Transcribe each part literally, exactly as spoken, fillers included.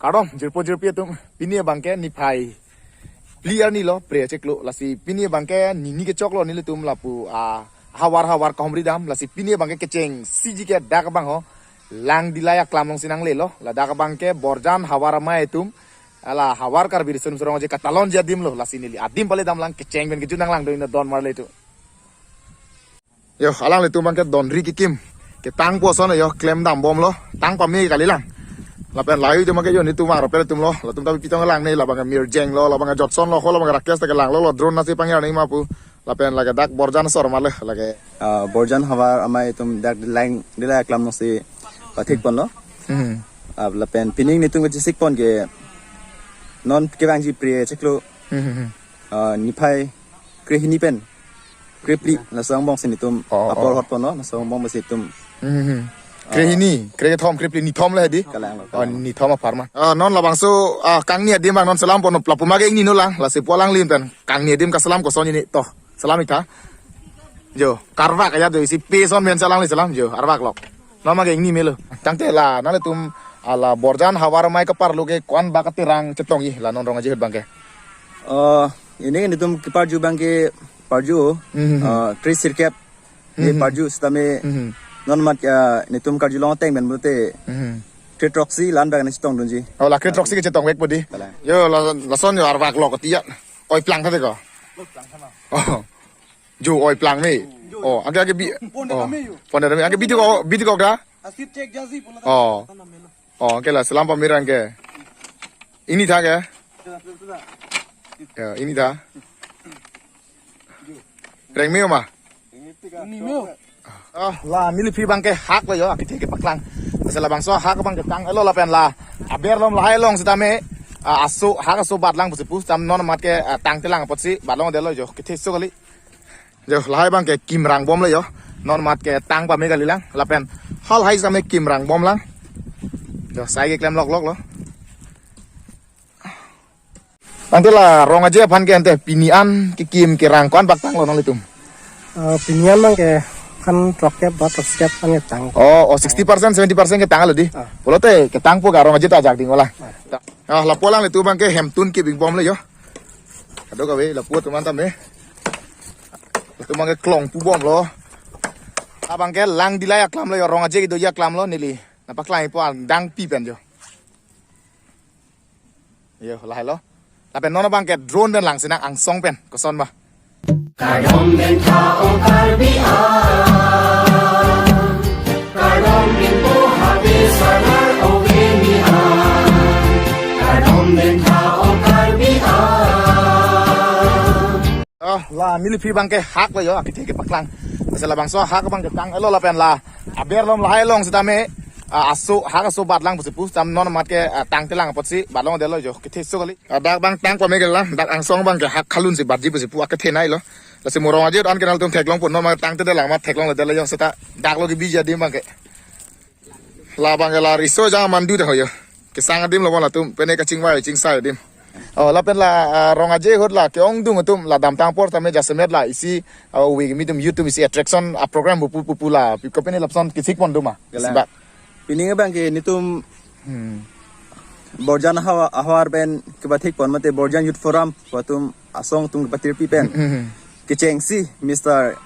Kardom, jirpo jirpi atum, pini abangke niphai phli arni lo, phre chiklo, lasi pini abangke nini kechoklo nelitum lapu, ah, havar havar kahumri dam, lasi pini abangke kecheng siji ke dak abang ho, Langdilai aklam alongsi nanglelo, ladak abangke Borjan havar amei atum, hala havar Karbi Riso Nimso Rong Aje katalonji adim lo, lasi neli adim pale damlang, kecheng pen kejut nanglang do in don marle tu. Yo, alanglitum abangke donri kekim. Ketang puson yo, klem dambomlo. Tang pame kalilang. Lapen lahai atum abangke yo nelitum arlo pele atum lo. Latum tapi pitong lang ne, labangke Mirjeng lo, labangke Jotson lo, ho labangke Rakesh ta kelang lo, lo drone nasi pangya ne ma pu. Lapen lake dak Borjan asor ma le, lake. Ah, Borjan havar amei atum dak Langdilai aklam alongsi pathik ponlo. Hmm. Ah, lapen pining nelitum kechesik pon ke non kevangji phre chiklo. Hmm, hmm, hmm. Ah, niphai krehini pen krephli laso angbong si nelitum Oh, apor oh. hot ponlo, laso angbong si nelitum. Hmm, hmm. Krehini, krethom, krephli, nithom le hedi. Kalang lo, Oh, kalang. Nithom apar ma. Ah, non labangso, ah, kangni adim abang non selam pon, lapu abangke ingni nolang, lasi pu alangli pen kangni adim kaselam koson ini to. Selam ik tha. Jo, karvak aja do isi peson men selam ni selam jo, arvak lok. Non abangke ingni melo. Tangte la nanglitum hala Borjan havar amei kaparlo ke ko-an bak aterang chetongji la non Rong Aje ahut abangke. Oh, ini nelitum keparju abangke parju, Hmm, hmm, hmm. ah, kre sirkep, ini Hmm, hmm. parju sitame Hmm, hmm. non amat ya nelitum karjulong ateng pen pulote Hmm. kre throksi la-an bak nangchetong dunji. Oh, la kre throksi kechetong vek po di. Kalang. Yo, la, lason yo arvak lok tiya. Oi plang tha de ko. Oh. Jo oi plang me. Oh, anke anke bi. Pon de Oh. kame yo. Pon de kame. Anke bi ko, bi ko ga. Asip cek jazi pula. Oh. Oh, anke la selam pameran ke. Ingni tha ke? Ya, ingni tha. Reng me ma. Ingni me. Oh, la neli aphi abangke hak lo yo, akethe kepaklang. Lasi labangso hak abangke tanglo lapen la aber lom lahai along sitame, ah, aso hak aso bat lang pusi pu, tam non amat ke, ah, tangte lang apotsi bat longdetlo jo, kethe so kali. Jo, lahai abangke kim rangbomlo yo. Non amat ke tang pame kalilang. Lapen halahai sitame kim rangbomlang. Jo, sai keklem loklok lo. Tangte la Rong Aje aphan ke ante pini an kekim kerang ko-an bak tanglo nanglitum? Ah, pini an abangke aphan throkkep ba throkkep an ketang. Oh, oh, sixty percent, seventy percent ketanglo di. Ah. Pulote ketangpo ke Rong Aje ta ajak ding ola. Ah. Ah, lapu alanglitum abangke hemtun kebingbomlo yo. Kadokave lapu atum an tame. Latum abangke klong pubomlo. Abangke Langdilai aklamlo yo, Rong Aje kedoji aklamlo neli. Nangpaklang ipo adang pi pen jo. Yo, lahai lo. Lapen non abangke drone pen langsi nang angsong pen. Koson ba? Kardom pen tha o Karbi an. Kardom pen po habe salar o beni an. Kardom pen tha o Karbi an. Oh, la neli aphi abangke hak lo yo, akethe kepaklang. Lasi labangso hak abangke tanglo lapen la aber lom lahai along sitame, ah, aso hak aso bat lang pusi pu, tam non amat ke, ah, tangte lang apotsi bat longdetlo jo, kethe so kali. Ah, dak abang tang pame kalilang, dak angsong abangke hak khalun si batji pusi pu akethe nei lo. Lasi mo Rong Aje an ke nangtum theklongpo, non amat tangtedet lang amat theklongledetlo yo seta, dak lo kebiji adim abangke. Labangke la riso jang mandu de ho yo. Kesang adim lo bon latum, pene kachingvai chingsai adim. Oh, lapen la, ah, Rong Aje ahut la ke-ongdung atum la damtang apor tame jasemet la isi, ah, we mi atum youth atum isi attraction a program pupu pupu la. Pi kopine lapuson kethik pon do ma? Gala. Isi bak. Pining abangke nelitum Hmm. Borjan hawa-, havar pen kepathik pon mate Borjan Youth Forum pu atum asong atum kepatirpi pen. Hmm, hmm, hmm. Kechengsi Mister,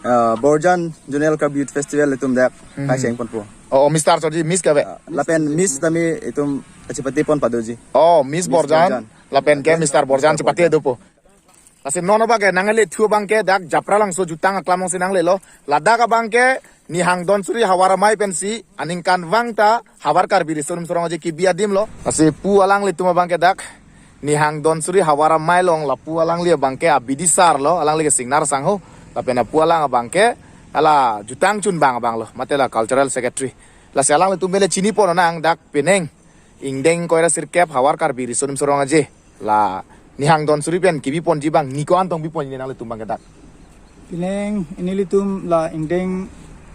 uh, Borjan Zonal Karbi Youth Festival itum dak Hmm. kacheng ponpo. Oh, oh, Mister Sorji, Miss kave? Uh, lapen Miss tame itum kachepate pon padoji. Oh, Miss Miss Borjan, Borjan. Lapen ke Mister Borjan Mister chepate Borjan. Dopo. Lasi non abangke nangle thu abangke dak Japralangso jutang aklam alongsi nanglelo. Ladak abangke Nihang Donsuri havar amei pensi aningkanvang ta havar Karbi Riso Nimso Rong Aje kebi adim lo. Lasi pu alanglitum abangke dak Nihang Donsuri havar amei along lapu alangli abangke abidi sar lo, alangli ke Singnar Sangho. Lapen apu alang abangke hala jutang chunbang abang lo, mate la cultural secretary. Lasi alanglitum pele chini pon nang dak penang ingdeng ingkoi ra sirkep havar Karbi Riso Nimso Rong Aje la Nihang Donsuri pen kebi ponji abang ni ko-an tong bi ponji nanglitum abangke dak? Penang nelitum la ingdeng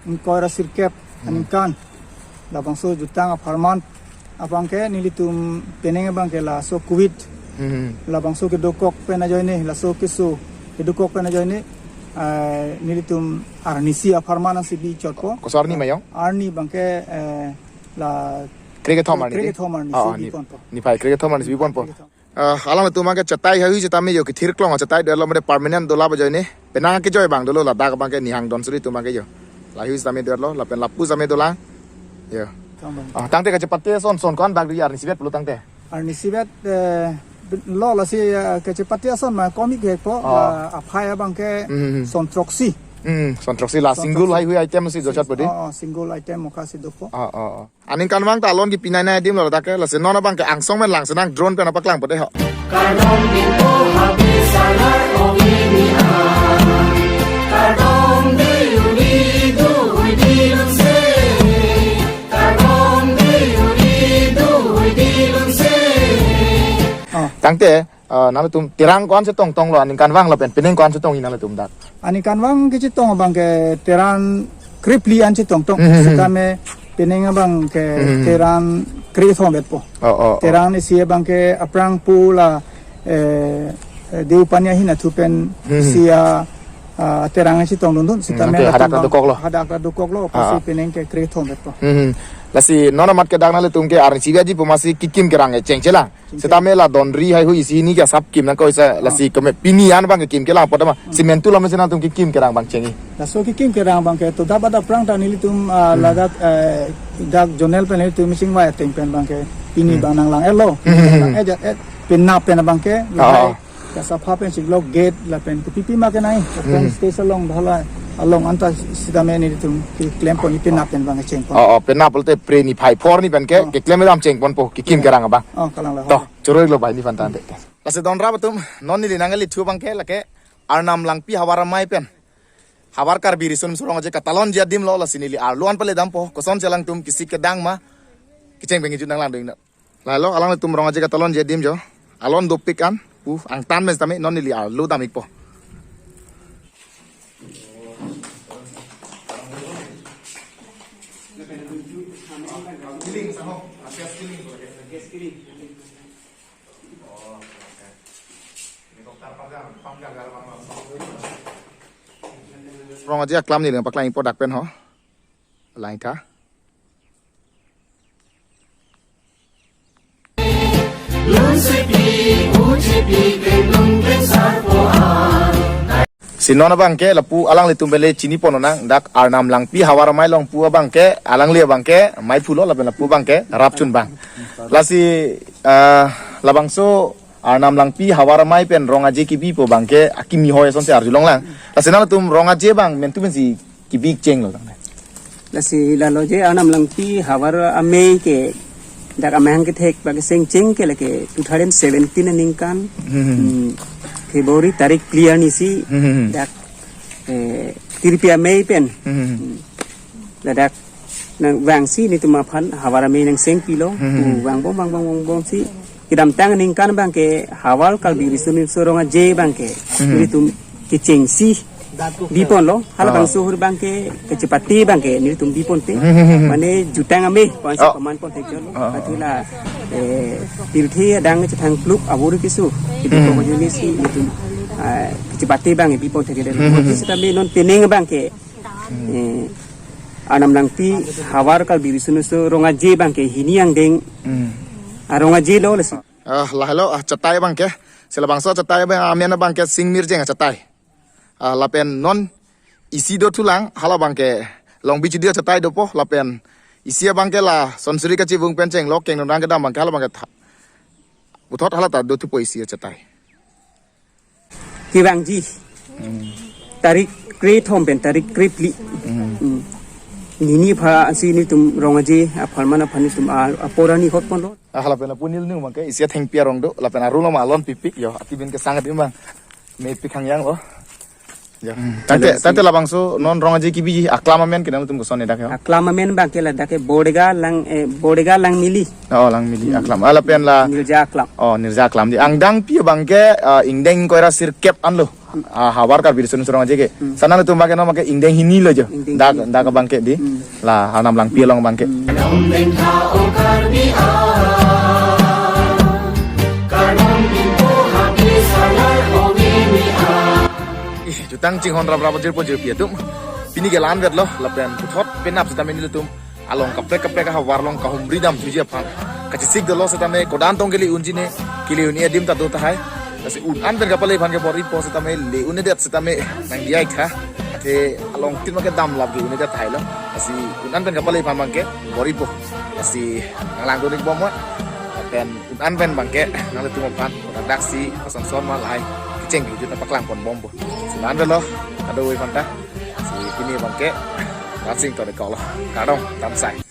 ingkoi ra sirkep Hmm. aningkan labangso jutang apharman abangke nelitum penang abangke laso covid Hmm. labangso kedokok pen ajoine, laso keso kedokok pen ajoine, eh, nelitum arnisi apharman si bi chotpo. Koso arni ma yo? Arni abangke, eh, la Krekethom arni. Krekethom arni. Oh, si ni, biponpo. Niphai krekethom arni si biponpo. Krekethom. Ah, alanglitum abangke chatai haihui sitame yo kethir klong achatai dolo, mate permanent dola ajoine. Penang kejoi abang dolo, ladak abangke nihang don suri atum abangke yo. Lahaihui sitame dolo, lapen lapu sitame dolang. Yo. Kambang. Ah, tangte kachepate ason ason ko-an bak do arnisi vet pulo tangte. Arnisi vet, eh, lo lasi, eh, kachepate ason ma komi kekpo, Oh. la aphai abangke Hmm, hmm, hmm. son throksi. Hmm, son throksi la Son single throksi. Haihui item si dochotpo dei. Oh, oh, single item mokha si dopo. Oh, oh, oh. Aningkan vang ta alon kepinai nai adim lo dak ke, lasi non abangke angsong men lang senang drone pen apaklangpo dei ho. Kardom binpo habi salar ong ini a. Kardom di uni du ui di lun se. Kardom di uni du ui di lun se. Oh. Tangte, ah, nanglitum terang ko-an chetongtong lo, aningkan vang lapen penang ko-an chetong-i nanglitum dak. Aningkan vang kechetong abangke terang krephli an chetongtong. Hmm, hmm, hmm. Sitame penang abangke Hmm, hmm. terang krethom vetpo. Oh, oh, oh. Terang isi abangke aphrang pu la, eh, eh, Deopani ahin athu pen Hmm, hmm. isi a, ah, terang chetong dundun. Hmm, Sitame okay, latum hadak abang dokok lo. Hadak dokok lo, Ah, pasi ah. penang ke krethom vetpo. Hmm, hmm. Lasi non amat ke dak nanglitum ke arnisi vet ji pu masi kekim kerang e chengche lang. Sitame la donri haihui isi hini ke asap kim nangkok isi lasi keme pini an abangke kim kelang apot ma. Simentu lam si nangtum kekim kerang abang cheng-i. Laso kekim kerang abangke to dapat aphrang ta nelitum, ah, Hmm. ladak, eh, dak zonal pen nelitum machine wai ateng pen abangke pini Hmm. abang nanglang-et lo. Hmm. Nanglang-et, eh, penap pen abangke, Oh. lahai, kasapha pen chiklo gate lapen kepipi ma kenai. Pen Hmm. stage along bhala along anta sitame nelitum keklempon, penap pen abangke chengpon. Oh, oh, penap pulote pre niphai phor ni pen ke, Oh. keklem dam chengponpo, kekim kerang abang. Oh, kalang la To, ho. choro-iklo bai ni phan tangte. Lasi don rap atum, non neli nangkele thu abangke lake Arnam Langpi havar amei pen. Havar Karbi Riso Nimso Rong Aje katalon ji adim lo, lasi neli arlo an pale dampo, koson si alangtum kisi kedang ma, kecheng pen kejut nanglang ding na. Lahelo, alanglitum Rong Aje katalon ji adim jo. Alon dopik an, pu angtan pen sitame non neli arlo dam-ikpo. Rong Aje aklam neli nangpaklang-ikpo dak pen ho. Lang-ik tha. Si non abangke lapu alanglitum pen le chinipon nang dak Arnam Langpi havar amei along pu abangke alangli abangke maiphu lo lapen lapu abangke rapchun abang. Lasi, ah, labangso Arnam Langpi havar amei pen Rong Aje kebi pu abangke akimi hoi asonsi arjulong lang. Lasi nangtum Rong Aje abang mentu pensi kebi cheng lo tangte. Lasi lalo je Arnam Langpi havar amei ke dak amahang kethek abangke seng cheng ke lake two thousand seventeen aningkan, Hmm. hmm, February tarik phli arni si Hmm. dak, eh, tirpi amei pen. Hmm. Hmm. Ladak nangvangsi nelitum aphan havar amei nangseng pilo. Hmm. Hmm, vangbom, vangbom, vangbomsi kedamtang aningkan abangke havar Karbi Riso Nimso Rong Aje abangke Hmm. nelitum kechengsi biponlo. Hala Ah. bangso ahut abangke kachepate abangke nelitum biponte. Hmm. Mane jutang amei, pansi Oh. paman pon thekjolo. Ah. Athe la, eh, pirthe adang chethang pluk abur keso. Itu Hmm. pokoknya si nelitum, ah, kachepate abang biponte ke. Hmm. Sitame non penang abangke Eh, Arnam Langpi havar Karbi Riso Nimso Rong Aje abangke hini angdeng Hmm. arong aje lo lasi. Ah, lahelo, ah, chatai abangke. Si labangso chatai abang amen abangke Sing Mirjeng achatai. Ah, lapen non isi dothulang, hala abangke Longbi Chudri achatai dopo, lapen isi abangke la Sonsuri Kachibung pen chenglo, kengdunrang kedam abangke, hala abangke tha-, puthot hala ta dothupo isi achatai. Kevangji. Hmm. Tarik krethom pen tarik krephli. Hmm. Hmm. Nini pha ansi nelitum Rong Aje apharman aphan nelitum a-, apor arni hotponlo. Ah, lapen lapu neli nu abangke isi athengpi arong do, lapen arlo ma alon pipik yo, atibin kesang adim abang. Mepik hangyang lo. Ya. Hmm. Tangte, Chalo, tangte si labangso non Rong Aje kebi aklam amen ke nangtum koson dak yo. Aklam amen abangke ladak ke Bodega Lang, eh, Bodega Langmili. Oh, Langmili Hmm. aklam. Ah, lapen la Nirja aklam. Oh, Nirja aklam dei. Angdengpi abangke, ah, ingdeng ingkoi ra sirkep anlo. Ah, havar Karbi Riso Nimso Rong Aje ke. Hmm. Sa nangtum abangke non abangke ingdeng hini lo jo. Ingdeng Dak, hini. Dak abangke dei. Hmm. La Arnam Langpi along abangke. Hmm. Ih, jutang chinghon raprap jirpo jirpi atum. Pini ke la-an vetlo, lapen puthot penap sitame nelitum along kaprek kaprek ahavar along kahumri damthuji aphan kachesik dolo setame kodan tong kele-unji ne, kele-un-e adim ta do tahai. Lasi un-an pen kapale aphan ke bor-ipo setame le-un-edet setame nangdiyaitha. Athe alongtin abangke damlap ke un-edet tahai lo. Lasi un-an pen kapale aphan abangke bor-ipo. Lasi nanglang donik bom wa. Pen un-an pen abangke nanglitum aphan dak si pason son ma lahai kecheng kejut nangpaklang pon bompo. Si la-an velo, kadokave aphanta. Si pini abangke Ransing Tonikok lo. Kardom, damsai.